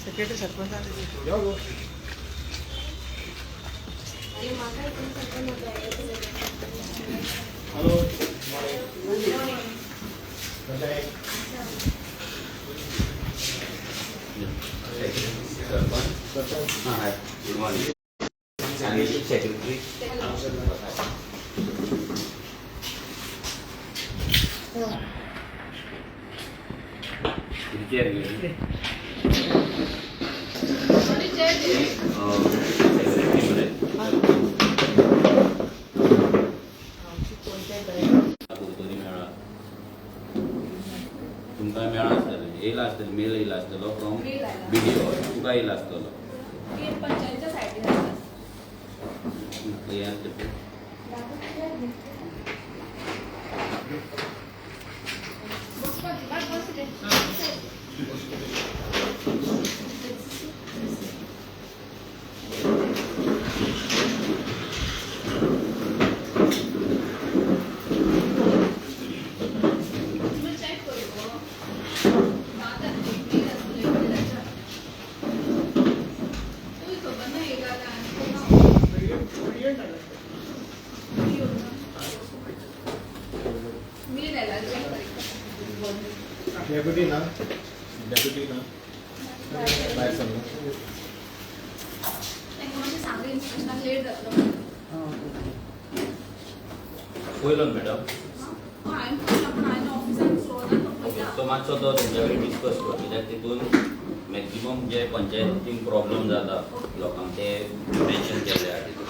Secretary sarpanch. यो गो. Hello, कशें आहे? सरपंच. सरपंच. हां, हाय, गुड मॉर्निंग. आणि सेक्रेटरी. चेअर घे. सेक्रेटरी मध्ये. कुरतरी मेळा तुमकां मेळा आसतलें, येयला आसतलें, मेल येयला आसतलो फ्रॉम मेल आयला. बीडीओ. तुका येयला आसतलो. पंचायतच्या सायडीन आसा. हें आसलें पळय. बसपाची बाट बस रे. तुमी चॅक करू गो. भात आसलें, बील आसलें, कितें. तुय खबर ना हे गाला आनी कोण ना. मेल आयला, चॅक करी. डेप्युटी ना, डेप्युटी ना भायर सरलो. तांकां मातशें सांग, इन्स्पेक्शनाक लेट जातलो म्हणून. पयलो मॅडम. हय, हांवें पळयला पूण हांवें ऑफिसान सोडना तो ओके. पळयता. सो मातसो तो तेंच्या कडेन डिस्कस कर, कित्याक तितून मॅक्झिमम जे पंचायतीन प्रॉब्लम जाता लोकांक ते मेन्शन केल्ले आहा तितून.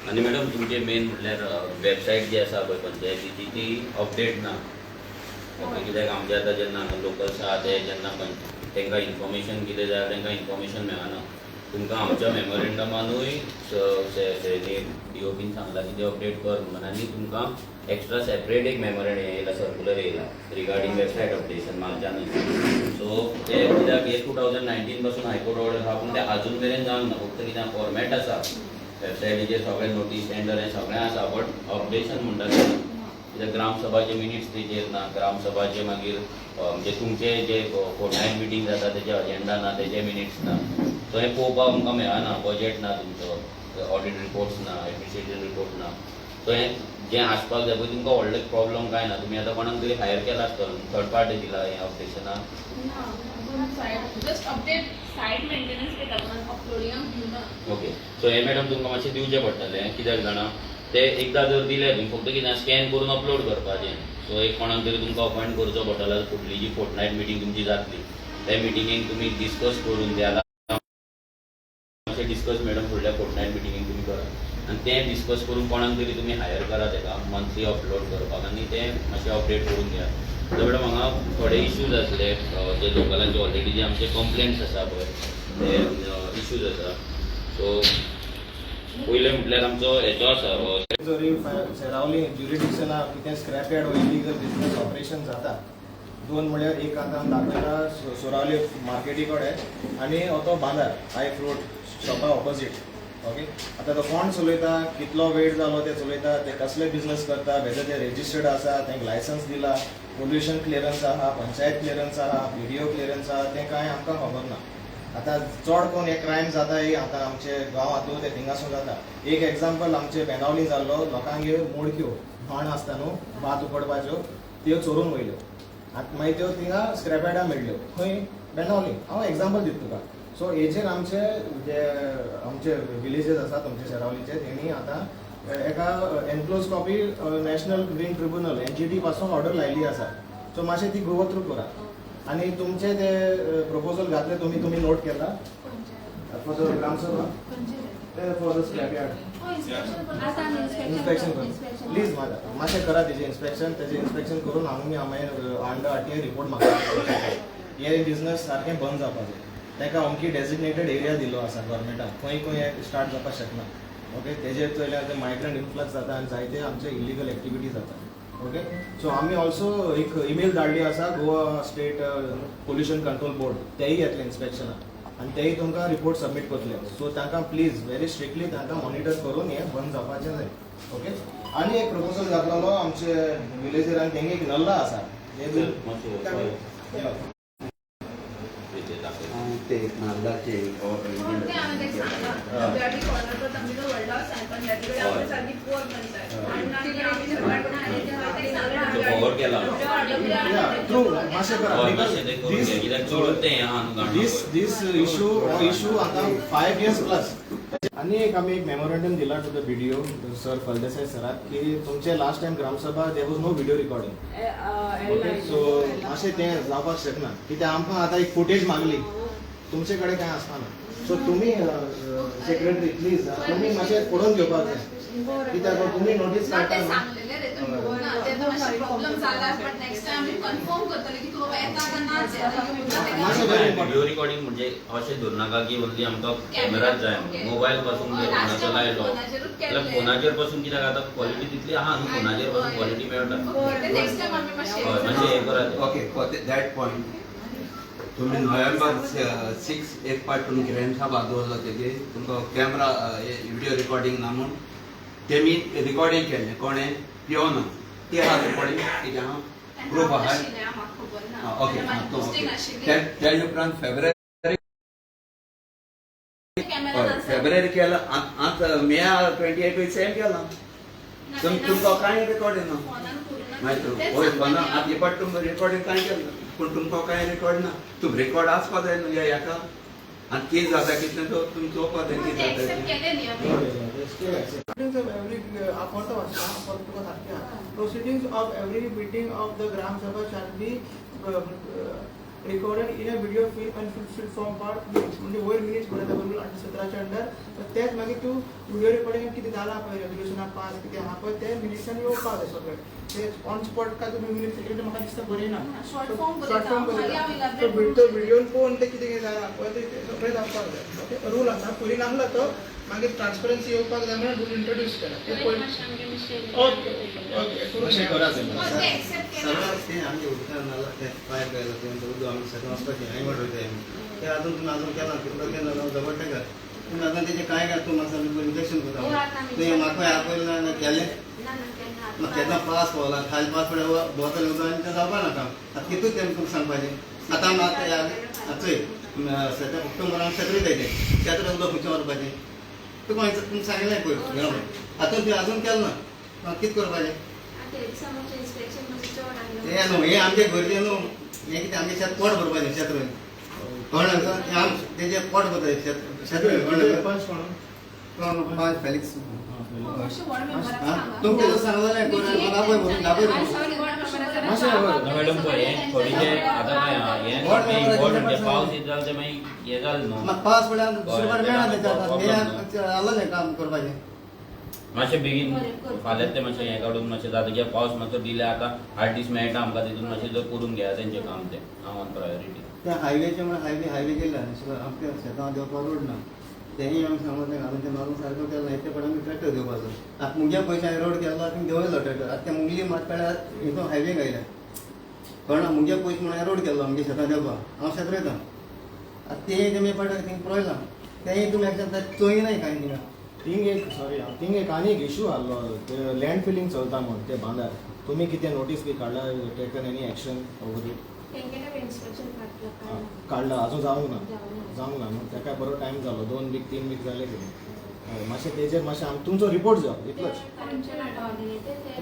आनी मॅडम, तुमचे मेन म्हटल्यार वेबसायट जी आसा पळय पंचायतीची, ती अपडेट ना. ओके, कित्याक आमचे आतां जेन्ना हांगा लोकल्स आहा ते जेन्ना तांकां इन्फॉर्मेशन कितें जाय, तांकां इन्फॉर्मेशन मेळना. तुमकां आमच्या मेमोरेंडमानूय डीओपीन सांगला की ते अपडेट कर म्हणून. आनी तुमकां एक्स्ट्रा सेपरेट एक मेमोरेंडम येयला, सर्कुलर येयला रिगार्डींग वेबसायट अपडेशन मार्चानूय. सो ते कित्याक हे 2019 पासून हायकोर्ट ऑर्डर आहा, पूण ते आजून मेरेन जावंक ना. फक्त कितें फॉर्मेट आसा वेबसायटीचेर, सगळे नोटीस टेंडर हें सगळें आसा, बट अपडेशन म्हणटा तें ना. कित्याक ग्रामसभाचे मिनिट्स तेजेर ना, ग्रामसभाचे मागीर म्हणजे तुमचे जे फोर्टनायट मिटींग जाता तेजे अजेंडा ना, तेजे मिनिट्स ना. सो हें पळोवपाक आमकां मेळना. बजेट ना तुमचो, ऑडिट रिपोर्ट्स ना, एडमिनिस्ट्रेशन रिपोर्ट ना. सो हें जें आसपाक जाय पळय, तुमकां व्हडलें प्रॉब्लम कांय ना. तुमी आतां कोणाक तरी हायर केला आसतलो, थर्ड पार्टी दिला हें अपडेशनाक? ना, site just update, site maintenance घेता पूण अपलोडिंगाक दिवना. ओके, सो हे मॅडम तुमकां मातशें दिवचें पडटलें. कित्याक जाणा, ते एकदां जर दिले तुमी, फक्त कितें स्कॅन करून अपलोड करपाचें. सो एक कोणाक तरी तुमकां अपॉयंट करचो पडटलो. फुडली जी फोर्टनायट मिटींग तुमची जातली, त्या मिटिंगेक तुमी डिस्कस करून ते आतां मातशें डिस्कस मॅडम फुडल्या फोर्टनायट मिटिंगेक तुमी करा आनी तें डिस्कस करून कोणाक तरी तुमी हायर करा तेका मंथली अपलोड करपाक आनी तें मातशें अपडेट करून घ्या. तर मॅडम, हांगा थोडे इश्यूज आसले जे लोकलांचे ऑलरेडी जे आमचे कंप्लेंट्स आसा पळय, ते इश्यूज आसा. सो पयलें म्हटल्यार आमचो हेचो आसा जरी सेरावली ज्युरिडिक्शना कितें scrap yard illegal business operation जाता, दोन म्हळ्यार एक आतां आमी दाखयता सुरावली मार्केटी कडेन आनी तो बांदार हाय फ्रूट शॉपा ऑपोजीट. ओके, आतां तो कोण चलयता, कितलो वेळ जालो ते चलयता, ते कसले बिझनेस करता, वेदर ते रेजिस्टर्ड आसा, तांकां लायसन्स दिला, पोल्युशन क्लियरन्स आहा, पंचायत क्लियरन्स आहा, बीडीओ क्लियरन्स आहा, तें कांय आमकां खबर ना. आतां चड करून हे क्रायम जाता हे आतां आमचे गांवांतू ते थिंगासून जाता. एक एग्जाम्पल आमचे बेनावली जाल्लो. लोकांगेर मोडक्यो भाण आसता न्हू भात उकडपाच्यो, त्यो चोरून वयल्यो. आतां मागीर त्यो थिंगा स्क्रॅप यार्डा मेळ्ळ्यो. खंय? बेनावली. हांव एग्जाम्पल दिता तुका. सो हेजेर आमचे जे आमचे विलेजीस आसा तुमचे शेरावलीचे, तेणी आतां एका enclose copy national green tribunal, NGT पासून ऑर्डर लायली आसा. सो मातशें ती गो थ्रू करा आनी तुमचे ते प्रपोजल घातले तुमी, तुमी नोट केला for the Gram Sabha, for the scrap yard? Inspection करून प्लीज मातशें करा तेजें इन्स्पेक्शन. तेजें इन्स्पेक्शन करून आमी मागीर अंडर आरटीआय रिपोर्ट मागता. हे बिझनस सारकें बंद जावपाचें. ताका अमकी डेजिग्नेटेड एरिया दिल्लो आसा गव्हर्मेंटान, खंय खंय स्टार्ट जावपाक शकना. ओके, तेजेर चोयल्यार ते मायग्रंट इन्फ्लक्स जाता आनी जायते आमचे इलिगल एक्टिविटी जाता. ओके, सो आमी ऑल्सो एक ईमेल धाडली आसा Goa state pollution control board, तेय येतले इन्स्पेक्शनाक आनी तेय तुमकां रिपोर्ट सबमीट करतले. सो तांकां प्लीज व्हेरी स्ट्रिक्टली तांकां मॉनिटर करून हें बंद जावपाचें जाय. ओके, आनी एक प्रपोजल घातलेलो आमचे विलेजरान, तेंगे एक नल्ला आसा. हे मातशें यो. ते दाखय. ते नाल्लाचे ते हांवें ताका सांगलां. डब्यावाडी कॉर्नर तो तांगेलो व्हडलो आसा पंचायती कडेन आमचे सारकी पोर पंचायत. फॉरवर्ड केला. ट्रू, मातशें करा. हय, मातशें तें करून घे, कित्याक चडूच तें हें आहा न्हू गाणो. दीस दीस इशू, हो इशू आतां 5 इयर्स प्लस. आनी एक आमी एक मेमोरेंडम दिला to the BDO sir Phaldesai सराक की तुमचे last time gram sabha there was no video recording, okay? So मातशें तें जावपाक शकना, कित्याक आमकां आतां एक फुटेज मागली, तुमचे कडेन कांय आसना. सो तुमी सेक्रेटरी, प्लीज तुमी मातशें पळोवन घेवपाक जाय, कित्याक तुमी नोटीस ना, ते काडटा न्हू. सांगलेले रे तुमी ना, ते मातशे प्रॉब्लेम जाला, बट नेक्स्ट टायम आमी कन्फर्म करतले की तूं बाबा येता काय ना. मातशें बरें. व्हिडिओ रिकॉर्डिंग म्हणजे अशें धरनाका की ओन्ली आमकां कॅमेराच जाय म्हणून. मोबायल पासून हय, जर last कोणाचो time लायलो फोनाचेरूच जाल्यार केल्लें. फोनाचेर पासून, कित्याक आतां क्वॉलिटी तितली आहा न्हू, फोनाचेर पासून क्वॉलिटी मेळटा. नेक्स्ट टायम आमी मातशें हय, मातशें हें करात. ओके, फॉर that point तुम्ही नोव्हेंबर 6 एक पार्ट तुमी ग्रामसभा दवरलो, तेजे तुमकां कॅमरा व्हिडिओ रिकॉर्डिंग ना म्हूण तेमी रिकॉर्डिंग केल्लें. कोणें पियोना ते आहा रिकॉर्डिंग कितें आहा, प्रूफ आहा? म्हाका खबर ना. ओके. पोस्टिंग आशिल्ली. तेजे उपरांत फेब्रुवारी कॅमेरा. हय, फेब्रुवारी केला. आतां मे 28 सेम केला. तुमकां कांय रिकॉर्डिंग ना. मागीर हय, फोना आतां हे पाट तुमकां रिकॉर्डिंग कांय केलें ना, पूण तुमकां कांय रिकॉर्ड ना. तुम रिकॉर्ड आसपा जाय न्हू ह्या हेका. आनी कितें जाता कितलें तो तुमी चोवपा जाय कितें जाता एक्सेप्ट तें. केले न्ही आमी. Proceedings of every आपण वाचता, आपण तुका सारकें आहा. Proceedings of every meeting of the Gram Sabha shall be recorded in a video film and should form part minutes. म्हणजे वयर मिनिट्स बरयता बरोबर आठशे सतराच्या अंडर, तर तेच मागीर तूं व्हिडिओ रिकॉर्डिंग कितें जालां पळय, रेजोल्युशनां पास कितें आहा पळय, ते मिनिट्सान येवपाक जाय सगळें. ते ऑन स्पॉट काय तुमी मिनिट्स केले, म्हाका दिसता बरयना. Short form. शॉर्ट फॉर्म बरयता. बरयता. तो व्हिडिओन पळोवन ते कितें कितें जालां पळय, ते सगळें जावपाक जाय. ओके, रूल आसा, पयलीं नासलो तो, मागीर ट्रान्सपरन्सी येवपाक जाय म्हणून रूल इंट्रोड्यूस केला. ते पयलीं ओके ओके मातशें करा ते. ते एक्सेप्ट केला. सर्वात ते आमचे उदकान नाल्ला ते पायप घायला, ते उदक आमी शेतां वचपाचें हांवें वाडोवचें आमी ते. अजून तुमी अजून केला तितलो केला जबरदस्त कर तुमी. अजून तेजें कांय काय तूं म्हाका रिजेक्शन करता. तुवें म्हाका आपयलें ना केलें, म्हाका केन्ना पास पावला, खाली पास पडल्या बोतल उदक आनी तें जावपा ना काम. आतां कितू तें तुमकां सांगपाचें? आतां आमी आतां चोय, सद्या ऑक्टोबरान शेत रोयताय, तें शेत उदक खंयचें व्हरपाचें तुका तुमकां सांगलें पयर. आतां तुवें अजून केलें ना, कितें करपाचें हें न्हू? हें आमचें गरजें न्हू हें. कितें आमचें शेत पोट भरपाचें, शेत रोय, कळ्ळें तुका? हें आम तेजें पोट भरता शेत, शेत रोय, कळ्ळें? पंच कोण? तुका? पंच फेलिक्स. मातशें वॉर्ड मेंबराक. तुमकां तेजो सांगलें करून दाखय भरून दाखय. ना मॅडम, पळय हें थोडी जें आतां काय आहा, हें वॉर्ड मेंबराक इम्पॉर्टंट, तें पावस येत जाल्यार तें मागीर हें जालें न्हू. म्हाका पावस पडल्यार दुसरे पाट मेळना तें, हें आसलें काम करपाचें. मातशें बेगीन फाल्यां तें मातशें हें काडून मातशें जाता, कित्याक पावस मातसो डिले आतां 8 दीस मेळटा आमकां, तितून मातशें जर करून घेया तेंचें काम तें हांव ऑन प्रायोरिटी. त्या हायवेचे म्हणून हायवे हायवे गेल्ले आमच्या शेतां देंवपाक रोड ना, तेंय आमी सांगलें घालून, तें मारून सारको केलो. येते पण आमी ट्रॅक्टर घेवपाचो. आतां मुगे पयशे हांवें रोड केल्लो, आतां देंवयलो ट्रॅक्टर. आतां ते मुगली मात काडल्यार हितून हायवे घायल्या, कळना. मुगे पयशे म्हणून हांवें रोड केल्लो आमगे शेतां देंवपाक, हांव शेत रोयतां. आतां तें तुमी पडटा थिंग पळयलां, तेंय तुमी एक्शन चोयनाय कांय थिंगा. थिंग एक, सॉरी, थिंग एक आनी एक इशू आहलो, ते लँड फिलिंग चलता म्हूण ते बांदार तुमी कितें नोटीस बी काडला, taken any action over it? काडला? अजून जावंक ना, जावंक ना न्हू. तेका बरो टायम जालो, 2 वीक 3 वीक जाले कितें. हय, मातशें तेजेर मातशें तुमचो रिपोर्ट जावं इतलोच.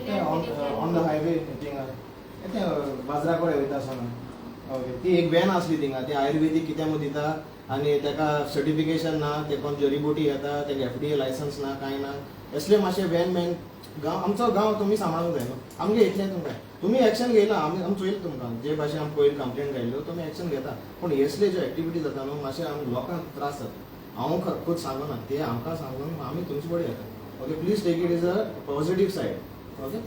ते ऑन the highway थिंगा तें बाजरा कडेन वयता आसतना, ओके, ती एक व्हॅन आसली थिंगा, ती आयुर्वेदीक कितें म्हूण दिता आनी तेका सर्टिफिकेशन ना, ते कोण जडीबुटी येता, तेका एफडीए लायसन्स ना, कांय ना. असले मातशे व्हॅन मॅन गांव, आमचो गांव तुमी सांबाळूंक जाय न्हू. आमगे इतलें तुमकां, तुमी एक्शन घेयला, आमी आमी चोयलें तुमकां, जे भाशेन आमी पयर कंप्लेन घायल्ल्यो, तुमी एक्शन घेता, पूण असले ज्यो एक्टिविटी जाता न्हू, मातशें आम लोकांक त्रास जाता. हांव खूद सांगना, ते आमकां सांगून आमी तुमचे कडेन येता. Okay, please take it is a positive side, okay?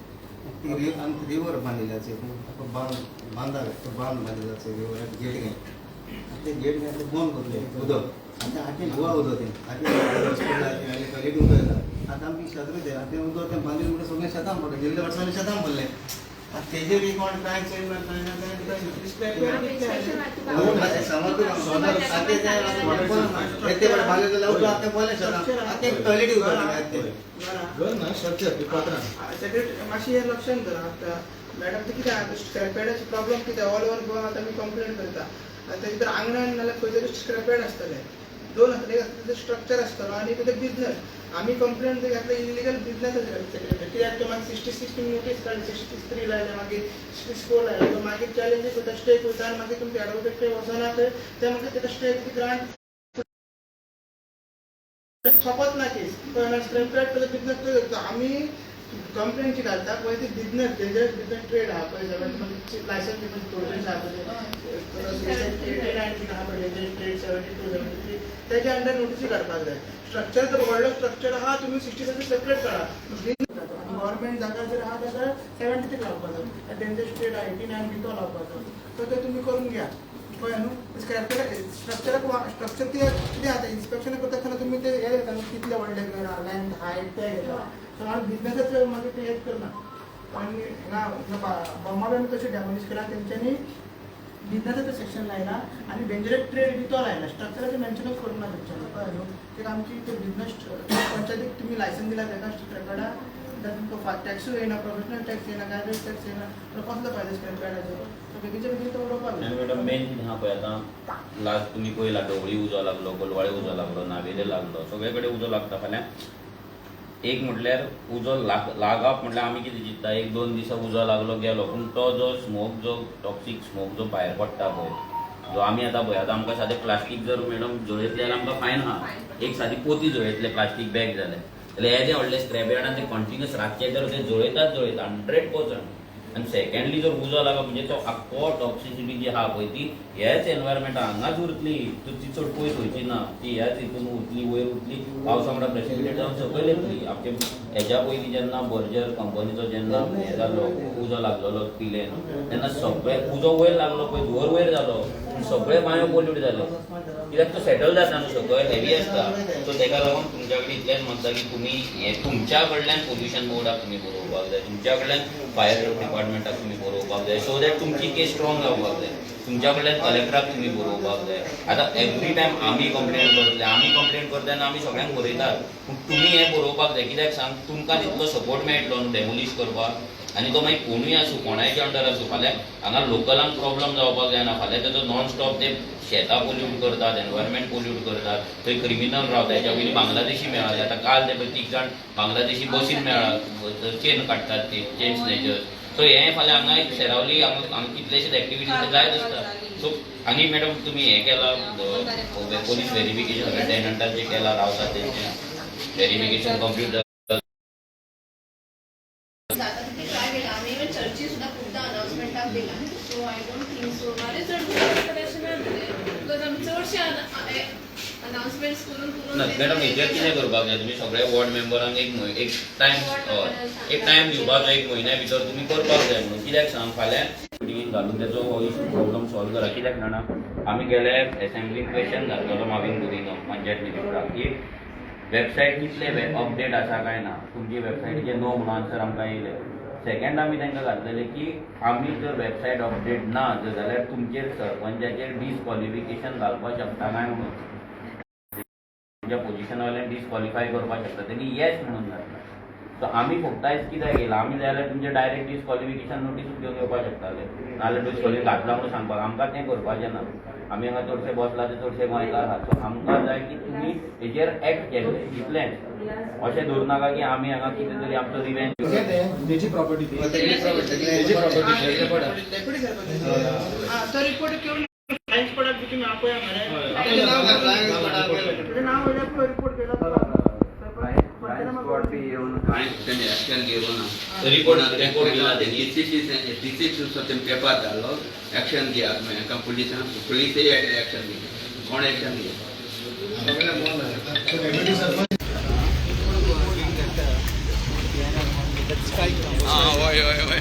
आनी रिवर बांदिल्ले आसा, बांद बांदार तो बांद बांदिल्लो आसा रिवर गेट घाय. आतां ते गेट घाय, ते बंद करतले उदक. आतां आतां गोवा उदक तें आतां हॉस्पिटल आनी टॉयलेट उदक येता. आतां आमची शेत रोयता, आतां उदक तें बांदिल्लें म्हणटा सगळें शेतां पडटा, गेल्ले वर्सांनी शेतां पडलें. आतां तेजेर कोण कांय चोयना, कांय ना, कांय ना. सांगत आतां ते ते बांदले जाल्यार उदक आतां पडलें शेतां, आतां टॉयलेट उदक तें. घर ना स्ट्रक्चर पिपात्रान. सेक्रेटरी, मातशें हें लक्षात धर. आतां मॅडम, ते कितें आतां स्क्रॅपयार्डाचे प्रॉब्लम कितें ऑल ओवर गोवा आतां आमी कंप्लेन करता. आनी ताजे भितर आंगणान नाल्यार खंय तरी स्क्रॅप यार्ड आसतलें, दोन आसतले, एक आसता तेजो स्ट्रक्चर आसतलो आनी एक बिजनस. आमी कंप्लेन घातले इलिगल बिजनस सेक्रेटरी, कित्याक तो मागीर 66 तुमी नोटीस काडली, 66(3) लायले, मागीर 64 लायले, तो मागीर चॅलेंजीस वता, स्टे वयता आनी मागीर तुमचे एडवोकेट थंय वचना थंय ते मागीर ताका स्टे ग्रांट सोंपत ना केस. कळना स्क्रॅप यार्ड तुजो बिजनस थंय. आमी कंप्लेन जी घालता पळय ती बिजनस डेंजरस बिजनस ट्रेड आहा पळय, लायसन्स प्रोविजन्स आहा पळय 89 आहा पळय, डेंजरस ट्रेड 72, 73 तेज्या अंडर नोटीसी काडपाक जाय. स्ट्रक्चर तर व्हडलो स्ट्रक्चर आहा, तुमी 67 सेपरेट काडा. गव्हर्मेंट जागा जर आहा जाल्यार 73 लावपाचो, डेंजरस ट्रेड 89 बी तो लावपाचो, सो ते तुमी करून घ्या. कळ्ळें न्हू? स्ट्रक्चराक स्ट्रक्चर कितें आतां इन्स्पेक्शन करता आसतना तुमी ते हें घेता न्हू, कितलें व्हडलें घर आहा, लेंथ हायट तें घेता. सो आनी बिजनसाचें मागीर तें हेंच करना. आनी हांगा बोमाल तशें डॅमोलिश केला तेंच्यांनी, बिजनसाचें सेक्शन लायला आनी डेंजरस ट्रेड बी तो लायला, स्ट्रक्चराचें मेन्शनूच करूंक ना तेंच्यांनी. कळ्ळें न्हू? ते आमची ते बिजनस पंचायतीक तुमी लायसन्स दिला ताका रेकॉर्डा, तुमकां टॅक्सूय येयना, प्रोफेशनल टॅक्स येयना, गार्बेज टॅक्स येयना, कसलो फायदो स्क्रॅप यार्डाचो? सो बेगीनच्या बेगीन तो उडोवपाक आनी जाय. मॅडम मेन कितें आहा पळय, आतां लास्ट तुमी पळयला ढवळी उजो लागलो, कोलवाळे उजो लागलो, नावेले लागलो, सगळे कडेन उजो लागता. फाल्यां एक म्हटल्यार उजो लागप म्हटल्यार आमी कितें चिंत्ता, एक दोन दिसा उजो लागलो गेलो, पूण तो जो स्मोक, जो टॉक्सीक स्मोक जो भायर पडटा पळय, जो आमी आतां पळय, आतां आमकां सादें प्लास्टीक जर मॅडम जळयतले जाल्यार आमकां फायन आहा, एक सादी पोती जळयतले प्लास्टीक बॅग जाल्यार येदें व्हडलें स्क्रॅप यार्डान ते कंटिन्युअस रातचे जर ते जळयतात जळयता 100%. आनी सेकंडली जर उजो लागप म्हणजे तो आख्खो टॉक्सिसिटी जी आहा पळय ती ह्याच एनवायरमेंटान हांगाच उरतली, ती चड पयस वयची ना, ती ह्याच हितून उरतली, वयर उरतली, पावसा वांगडा प्रेसिपिटेट जावन सकयल येतली. आमचे हेज्या पयलीं जेन्ना बर्जर कंपनीचो जेन्ना हें जालो, उजो लागलेलो पिलेन, तेन्ना सगळे उजो वयर लागलो पळय, धुंवर वयर जालो, पूण सगळे बांयो पोल्यूट जाले, कित्याक तो सेटल जाता न्हू सकयल, हेवी आसता. सो तेका लागून तुमच्या कडेन इतलेंच मागता की तुमी हें तुमच्या कडल्यान पोल्युशन बोर्डाक तुमी बरोवपाक जाय, तुमच्या कडल्यान फायर डिपार्टमेंटाक तुमी बरोवपाक जाय, सो that तुमची केस स्ट्रॉंग जावपाक जाय. तुमच्या कडल्यान कलेक्टराक तुमी बरोवपाक जाय. आतां एवरी टायम आमी कंप्लेन करतले, आमी कंप्लेन करता तेन्ना आमी सगळ्यांक बरयतात, पूण तुमी हें बरोवपाक जाय, कित्याक सांग, तुमकां तितलो सपोर्ट मेळटलो न्हू डेमोलिश करपाक. आनी तो मागीर कोणूय आसूं, कोणायच्या अंडर आसूं, फाल्यां हांगा लोकलांक प्रॉब्लम जावपाक जायना. फाल्यां तेजो नॉन स्टॉप ते शेतां पोल्यूट करतात, एनवायरमेंट पोल्यूट करतात, थंय क्रिमिनल रावता. हेच्या पयलीं बांगलादेशी मेळ्ळा, आतां काल ते पळय 3 जाण बांगलादेशी बसीन मेळ्ळा, चेन काडटात ते चेन स्नॅचर्स. सो हें फाल्यां हांगा एक सेरावली हांगा हांगा कितलेशेच एक्टिविटीज जायत आसता. सो आनी मॅडम तुमी हें केलां, पोलीस वेरिफिकेशन सगळें टेनंटान जे केलां, रावतात तेंचें वेरिफिकेशन कंप्लीट जाता तितलें ट्राय केला आमी, इवन चर्ची सुद्दां खूबदां अनाउन्समेंटाक दिलां. So I don't think so म्हाजें चड दुसरें अशें ना because आमी चडशे अनाउन्समेंट्स करून करून ना मॅडम, हेचेर कितें करपाक जाय, तुमी सगळे वॉर्ड मेंबरांक एक टायम, हय, एक टायम दिवपाचो, एक म्हयन्या भितर तुमी करपाक जाय म्हणून. कित्याक सांग, फाल्यां मिटिंगेन घालून तेजो हो इशू प्रॉब्लम सॉल्व करा. कित्याक जाणा, आमी गेले एसेंब्लीन क्वेश्चन घातलेलो मावीन गुदिन्हो पंचायत मिनिस्टराक की वेबसायट कितले अपडेट आसा काय ना, तुमची वेबसायटीचेर नो म्हणून आन्सर आमकां येयले. सेकंड आमी तांकां घातलेले की आमी जर वेबसायट अपडेट ना जर जाल्यार तुमचेर सरपंचाचेर डिसक्वॉलिफिकेशन घालपाक शकता काय म्हणून, तुमच्या पोजिशना वयल्यान डिसक्वॉलिफाय करपाक शकता. तेणी येस म्हणून घातला. सो आमी फक्त आयज कित्याक येयला, आमी जाय जाल्यार तुमचें डायरेक्ट डिसक्वॉलिफिकेशन नोटीसूच घेवन येवपाक शकताले, नाजाल्यार डिसक्वॉलिफाय घातला म्हणून सांगपाक. आमकां तें करपाचें ना. आमी हांगा चडशे बसला ते चडशे गोंयकार आहात. सो आमकां जाय की तुमी हेजेर एक्ट केले, इतलेंच. अशें धरूं नाका की आमी हांगा कितें तरी आमचो रिवेंज. तेजी प्रॉपर्टी ती, तेजी प्रॉपर्टी. डेप्युटी सरपंच आं, तो रिपोर्ट घेवन फ्लायंग स्क्वॉडाक बी तुमी आपया मरे. तुजें नांव वयल्यार रिपोर्ट केला. स्क्वॉड बी येवन कांय तेणी एक्शन घेवना. रिपोर्ट रिपोर्ट दिला तेणी. डीसी तेमी पेपर धाडलो, एक्शन घेयात मागीर हांकां पुलिसांक, पुलिसय एक्शन घेया, कोण एक्शन घेया. डेप्युटी सरपंच. आं, हय हय हय.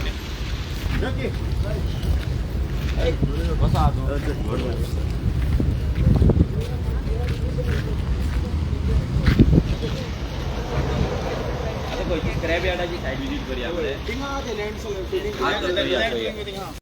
कसो आहा तूं? आतां खंयची स्क्रॅप यार्डाची सायट विजीट करया मरे. थिंगा ते लँड. आं, चल, चलया, चलया.